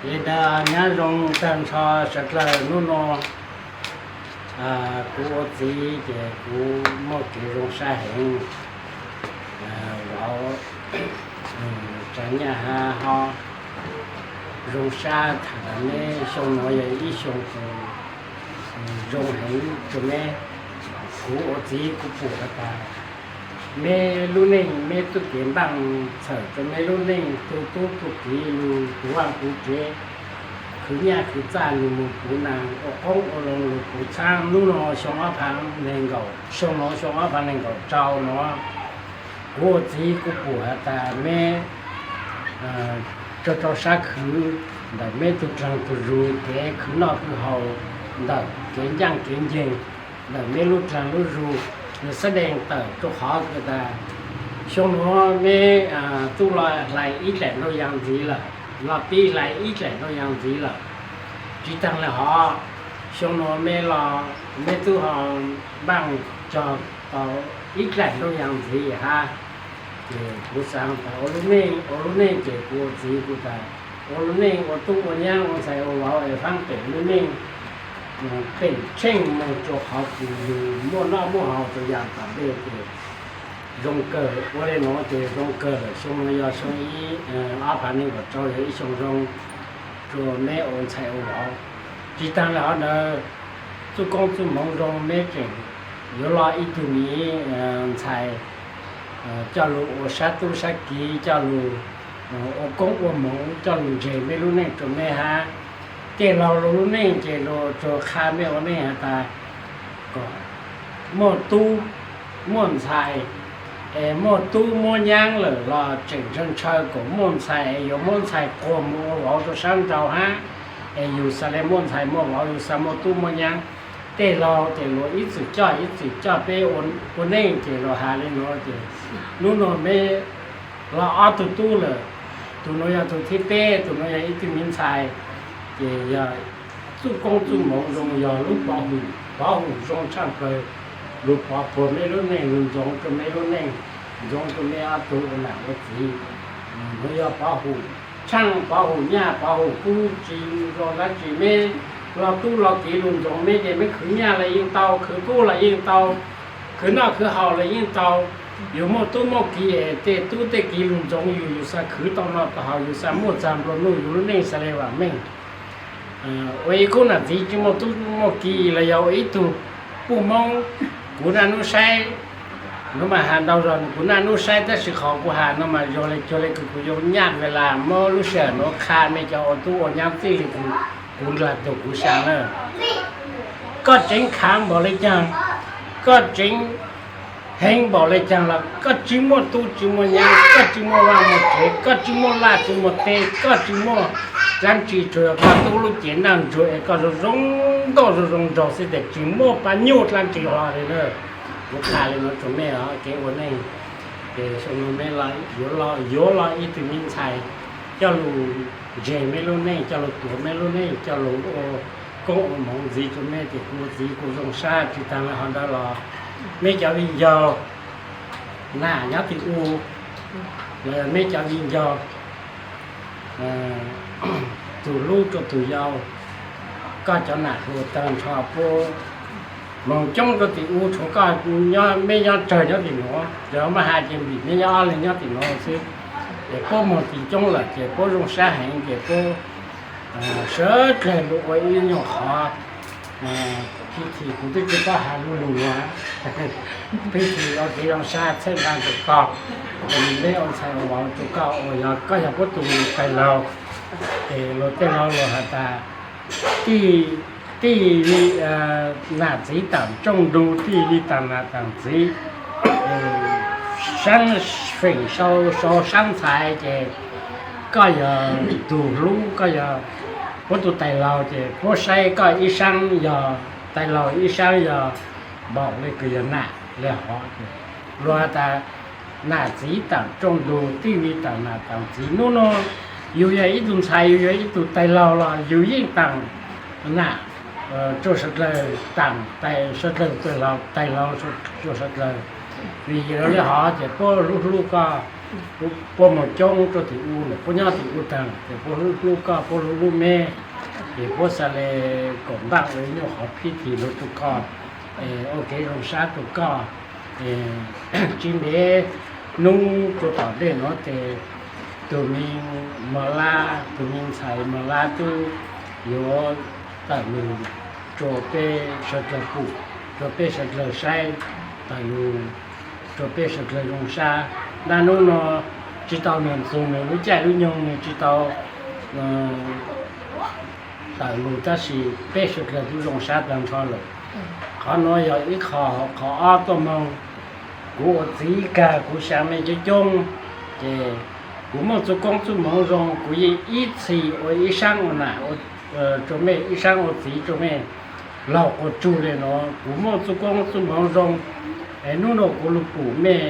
Li ntawd nyob zoo tag nrho sawv dlawg hnub no, kuv ua txiv ces kuv muaj kev zoo sab heev, vauv tsav nyaj ha ho zoo sab tham neb xyoo no yog ib xyoo zoo heev rua neb. Kuv ua txiv kuv pum has tas neb lub neej neb txuj kev npaaj txhawm rua neb lub neej, tu tub tu kiv lug, tu vaaj tu tsev, khwv nyaj khwv txaj lug, puv naas ua qoob ua loo lug, puv txhaab. Hnub no xyoo ob phav neeg nkaum, xyoo no xyoo ob phav neeg nkaum rau no, kuv ua txiv kuv pum has tas neb rua rau sab khwv ntawm neb tug dlaag tug zug, kev khwv noj khwv haus, ntawm kev ncaaj kev nceeg, ntawm neb lub dlaag lub zug, nwg xab deeg tawm rua qhov kws tas xyoo nuav neb tub los hlais ib dlaim nraug yaas ntxiv lawm, los pib hlais ib dlaim nraug yaas ntxiv lawm. Tsi taag le hov, xyoo nuav neb los neb tub ho npaaj cog tau ib dlaim nraug yaas ntxiv hab. Ces kuv xaav tas ua lub neej, ua lub neej ces kuv ua txiv kuv tas ua lub neej ua tub ua nyab ua ntxhais ua vauv es faab pem lub neej, pem tsheej moog rua qhov kws yug muaj noj muaj haus rua yaam tom ntej ces zoo kawg. Ua le nuav ces zoo kawg lawm. Xyoo no yog xyoo ib, ob phav neeg nkaum rau yog ib xyoo zoo rua neb ua ntxhais ua vauv. Tsi taag le hov ntawd, txuj koob txuj moov zoo neb tseem yuav lug ib tug miv ntxhais coj lug ua sab tub sab kiv, coj lug ua koob ua moov, coj lug ntseg mej lub neej rua mej hab. Tej laug lug lub neej ces lug tsuas qha mej ua neej has tas kom muaj tub muaj ntxhais, es muaj tub muab nyaab lawm los tseem ntshaw ntshaw kom muaj ntxhais es yuav muab ntxhais quas mus ua vauv rua sab nraud hab. Es yug xav le muaj ntxhais muaj vauv, yug xav muaj tub muaj nyaab. Tej laug ces luag ib txwm coj ib txwm coj peb ua neej ces luag has le nuav ces hnub nuav meb los ob tug tub lawm, tug nuav yog tug thib peb, tug nuav yog ib tug miv ntxhais. Ces yog txuj koob txuj moov zoo, yog lub pov hwm, pov hwm zoo tshaaj plawg, lug pov puag meb lub neej, lug ntxoov rua meb lub neej, ntxoov rua meb ob tug ua nam ua txiv. Nuav yog pov hwm tshaaj, pov hwm nyaj, pov hwm kub, tsi zoo dlaab tsi meb los tub los kiv lug ntxoov meb ces meb khwv nyaj los yeej tau, khwv kub los yeej tau, khwv noj khwv haus los yeej tau. Yug muaj tub muaj kiv es tej tub tej kiv lug ntxoov yug, yug xav khwv tau noj tau haus, yug xav muaj txag nplua nuj, yug lub neej xav le vaam meej. Ua ib khub nam txiv tsi muaj tub muaj kiv los yog ua ib tug puj Moob, kuv naj nub saib, nuav mas has ntau zog kuv naj nub saib, tab sis qhov kuv has no mas zoo le cuag le kws kuv yuav nyaj ve las muab lub sij hawm nuav qha mej cov ua tub ua nyab txij li kuv, kuv nrug tug kuv sa na. Koj tseev khaav npaum le caag, koj tseev heev npaum le caag los koj tsi muaj tub tsi muaj nyab, koj tsi muaj vaj muaj tsev, koj tsi muaj laj tsi muaj teb, koj tsi muaj dlaab tsi, tsuas yog koj tub lub cev naj ntsuag es koj zoo zoo nkauj zoo zoo nraug xwb tes tsi muaj pab nyuj dlaab tsi hlo li na. Kuv qha le nuav rua mej os, kev ua neej ces xyoo no meb yuav los ib tug miv ntxhais coj lug ntseg meb lub neej, coj lug tuav meb lub neej, coj lug ua koob ua moov ntxiv rua mej ces kuv ua txiv kuv zoo sab. Tsi taag le hov ntawd los meb cov viv ncaus nam nyob tim u los yog meb cov viv ncaus tug hlub rua tug yau, koj cov nam hluas tag nrho puab moog coob rua tim u, tshuav koj meb nyob tsawg nyob tim nuav, yog maj has ces npim meb nyob ob leeg nyob tim nuav xwb. Ces puab moog tim coob lawm ces puab zoo sab heev ces puab sawv dlawg lug ua ib nyuag qhov. Pig Thim, kuv twb tsi paub has lug lug nuav, Pig Thim ua kev zoo sab txhawb nqa rua koj, neb ua ntxhais ua vauv rua koj, uas yog koj yog puab tug tij laug, ces luag tej laug luag has tas tij, tij li nam txiv taam tsooj ntug, tij li taam nam taam txiv, saab feem sau sau saab ntxhais ces koj yog tug hlub, koj yog puab tug tij laug ces puab saib koj ib saab yog tij laug ib saab yog npaum le kws yog nam le hov ces luag has tas nam txiv taam tsooj ntug, tij li taam nam taam txiv. Nub nua yug yog ib tug ntxhais, yug yog ib tug tij laug los yug yeej taam nam rua sawv dlawg, taam sawv dlawg tij laug, tij laug rua sawv dlawg. Vim yog le hov ces puab hlub hlub koj, puab moog coob rua tim u lawm, puab nyob tim u taag, ces puab hlub hlub koj, puab hlub hlub meb, ces puab xaav le koom npaaj ua nyuj qhov phiv thim lug rua koj, ua kev zoo sab rua koj. Tsis ntev nub rua tom ntej nuav ces tug me mog lab, tug me ntxhais mog lab tub yuav tawm lug rua peb sawv dlawg pum, rua peb sawv dlawg saib, tawm lug rua peb sawv dlawg zoo sab. Naj nub nuav tsis tau nwg txug nwg lub caij lub nyoog, nwg tsis tau tawm lug, tab sis peb sawv dlawg tub zoo sab tag nrho lawm. Qhov nuav yog ib qho. Qhov ob tuaj moog, kuv ua txiv kag kuv xyaa mej coob coob, ces kuv muaj txuj koob txuj moov zoo, kuv yeej ib txhis ua ib saab ua nam rua mej, ib saab ua txiv rua mej laug quas tsug le nuav. Kuv muaj txuj koob txuj moov zoo, es nub nuav kuv lug pum mej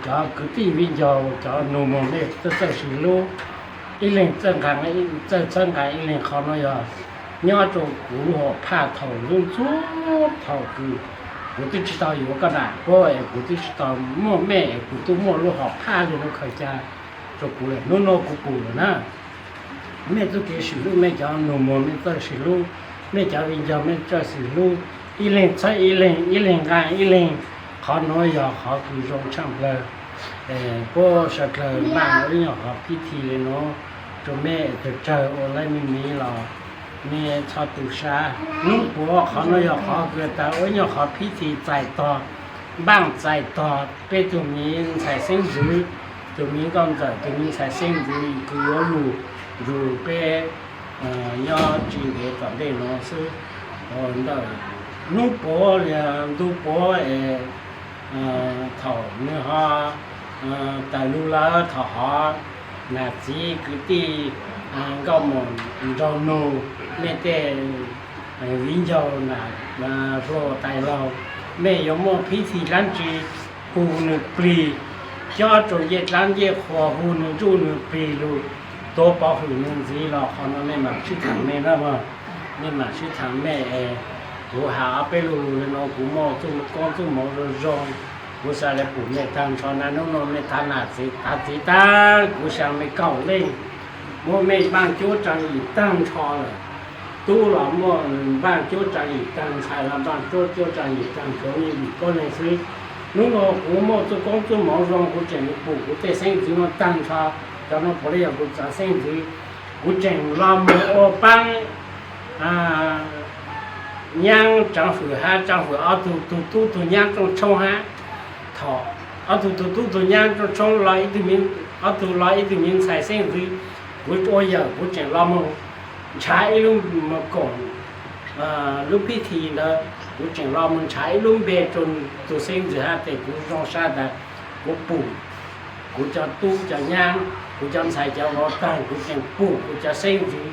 cov kwv tij viv ncaus, cov nug moog mej txawj txawj sib hlub, ib leeg txawj nqaa, txawj txhawb nqaa ib leeg. Qhov nuav yog nyob rua kuv lub hom phaj thaum ntxuv ntxuv thaum kws kuv twb tsis tau yuav koj nam puab es kuv twb tsis tau muaj mej es kuv tub muaj lub hom phaj le nuav khaws ca rua kuv lawm. Nub nuav kuv pum lawm na, mej txuj kev sib hlub, mej cov nug moog mej txawj sib hlub, mej cov viv ncaus mej txawj sib hlub, ib leeg txhawb ib leeg, ib leeg nqaa ib leeg. Qhov nuav yog qhov kws zoo tshaaj plawg. Puab sawv dlawg npaaj ua ib nyuag qhov phiv thim le nuav rua mej, tawg tsawg ua lawv me miv los mej txhob tu sab. Nub puav qhov nuav yog qhov kws tawg ua ib nyuag qhov phiv thim txais tog, npaaj txais tog peb tug miv ntxhais xeeb ntxwv, tug miv nkauj ntxawm, tug miv ntxhais xeeb ntxwv kws yuav lug nrug peb nyob tsis ntev tom ntej nuav xwb. Ntawm nub puav li ntu puav es thaum nwg ho tawg lug lawm, thaum ho nam txiv kwv tij nkauj mum nraug nug, mej tej viv ncaus nam hluas tais laug, mej yuav muaj phiv thim dlaab tsi hu nwg plig, cob rua ncej dlaab ncej qhua, hu nwg ntsuj nwg plig lug, tuav pov hwm nwg ntxiv los qhov nuav mej maam sib thaam mej na mog. Mej maam sib thaam mej es kuv has ob peb lug le nuav, kuv muaj txuj koob txuj moov zoo zoo, kuv xaav le pum mej taag nrho. Naj nub nuav mej tav nam txiv tav txiv taag, kuv xyaa mej kaum leej, muab mej npaaj cuab tsaav yim taag nrho lawm. Tub los muaj npaaj cuab tsaav yim taag, ntxhais los npaaj cuab cuab tsaav yim taag, tshuav mej yim puab leeg xwb. Nub nuav kuv muaj txuj koob txuj moov zoo, kuv tseem pum kuv tej xeeb ntxwv nuav taag nrho. Cov nuav puav leej yog kuv cov xeeb ntxwv. Kuv tseem los mus ua paab nyaab tsaav fwm hab tsaav fwm ob tug tug tub tug nyaab rooj tshoob hab. Thaum ob tug tug tub tug nyaab rooj tshoob los ib tug, ob tug los ib tug miv ntxhais xeeb ntxwv, kuv ua yawm kuv tseem los mus nrhav ib lub mus koom lub phiv thim ntawd, kuv tseem los mus nrhav ib lub npe rua tug xeeb ntxwv hab tes kuv zoo sab tas kuv pum kuv cov tub cov nyaab, kuv cov ntxhais cov vauv taag, kuv tseem pum kuv cov xeeb ntxwv,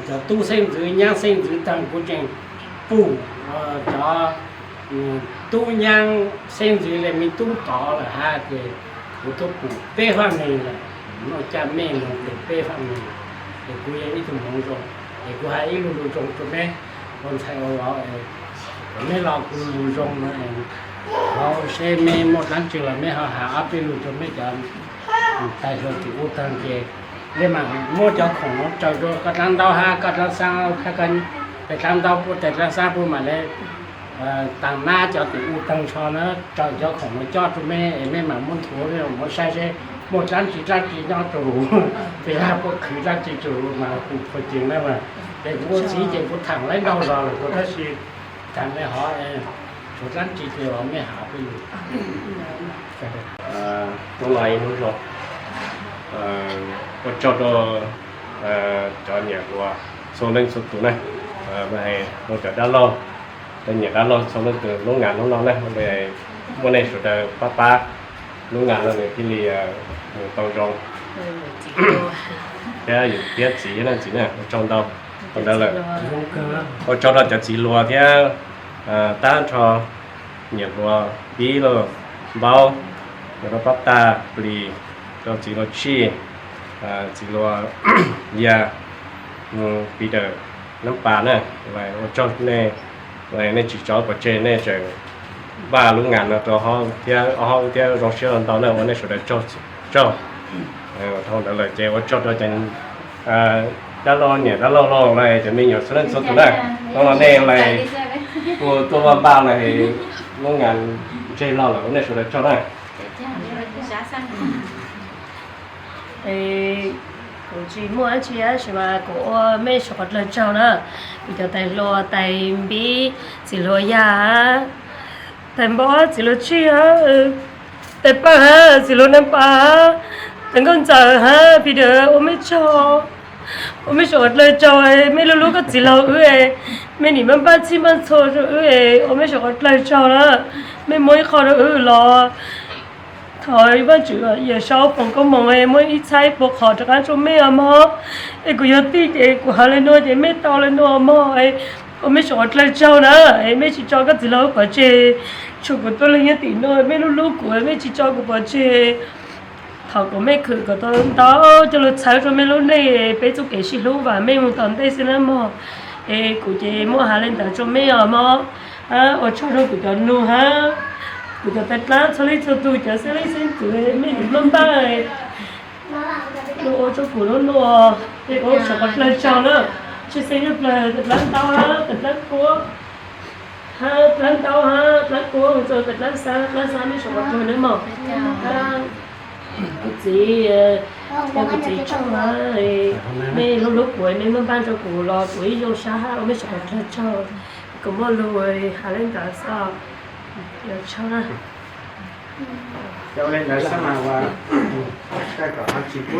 cov tub xeeb ntxwv nyaab xeeb ntxwv taag, kuv tseem pum cov tub nyaab xeeb ntxwv le me tub tod lawm hab tes kuv tub pum peb faj neeg lawm, muaj caj mej moog tes peb faj neeg, es kuv yog ib tug moov zoo, es kuv has ib lug lug zoo rua meb ua ntxhais ua vauv, meb los kuv lug zoo no, vauv seb meb muaj dlaab tsi los meb ho has ob peb lug rua meb cov tais hluas tim ub taag ces mej maam muab cov khoom nuav tsaws rua koj dlaab ntaub hab koj dlaab xaab, koj tais dlaab ntaub puab tais dlaab xaab puab maam le taag nab cov tim ub taag nrho na, tsaws cov khoom nuav cob rua meb es mej maam muab nthuav, mej maam muab saib seb muaj dlaab tsi dlaab tsi nyob rua huv, peb puab khwv dlaab tsi rua huv mas kuv qhuas ceev na mas. Ces kuv ua txiv ces kuv thaam laib nraug zog lawm kuv tab sis thaam le hov tshuav dlaab tsi ces mej has peb lug. Hnub no ib hnub zoo, ua tsaug rau cov niam hluas txhua leej txhua tus na, rau cov dab laug, cov niam dab laug txhua leej tus lub ngas hnub no na, muaj nej sawv daws pab pab lub ngas no nws thiaj li mus tau zoo. Thiab yus thiab txiv na, txiv na, ua tsaug ntau. Ua ntawd lawm, ua tsaug rau cov txiv hluas thiab tag nrho niam hluas Pib los Npaub, rau Pab Tag Plis, rau txiv hluas Tsij, txiv hluas Yas, Pis Dawm, Nab Pas na, ua tsaug nej, nej tsis tso pov tseg nej tseem npaj lub ngas no rau thiab ob hauv thiab zoo siab los ntau na, ua nej sawv daws tsaug, tsaug. Dhau ntawd lawm ces ua tsaug rau cov dab laug niam dab laug los cov me nyuam txhua leej txhua tus na, hnub no nej los kuj tuaj vaj npaj los lub ngas ntseg log lawm, ua nej sawv daws tsaug na. Kuv tsis muaj dab tsi tab sis mas kuv ua mej suav qhov dlawg tsaug na. Kuv cov tais hluas tais npib, txiv hluas Yaj, tais Npov, txiv hluas Tsij, tais Paj hab, txiv hluas Neev Pas, tais Nkauj Ntxawm hab, Phi Dawm, ua mej tsaug, ua mej suav qhov dlawg tsaug, mej lub lub koj txiv laug wb, mej nim maj npaj txhij npaj txhua rau wb, ua mej suav qhov dlawg tsaug na. Mej muab ib qho rau wb los thov Vaajtswv Yawm Saub foom koob moov muab ib txhab ib puas qhov rov qaab rua mej os mog. Es kuv yog tij ces kuv has le nuav ces mej tau le nuav mog. Ua mej suav qhov dlawg tsaug na, es mej tsis tso koj txiv laug wb pov tseg, tshuav kuv tuab leeg nyob tim nuav, mej lub hlub kuv, mej tsis tso kuv pov tseg. Thov kom mej khwv kom tau ntau coj lug txhawb rua mej lub neej, peb txuj kev sib hlub vam meej moog tom ntej xwb na mog. Es kuv ces muaj has le ntawd rua mej os mog. Ua tsaug rua kuv cov nug hab kuv cov tais dlaab txhua leej txhua tug, cov xeeb leej xeeb ntxwv, mej nim maj npaj lug ua rua kuv lub nuav, es ua suav qhov dlawg tsaug na. Tshwj xeeb nyuaj plawg tais dlaab ntaub hab tais dlaab kuab, hab dlaab ntaub hab dlaab kuab, tais dlaab xab, dlaab xab, mej suav qhov dlawg na mog. Kuv txiv, kuv txiv tsaug na, mej lub hlub kuv, mej maj npaj rua kuv los kuv ib zoo sab hab ua mej suav qhov dlawg tsaug. Kuv muaj lug has le ntawd xwb, tsaug na. Ua le ntawd xwb mas ua, tsis pub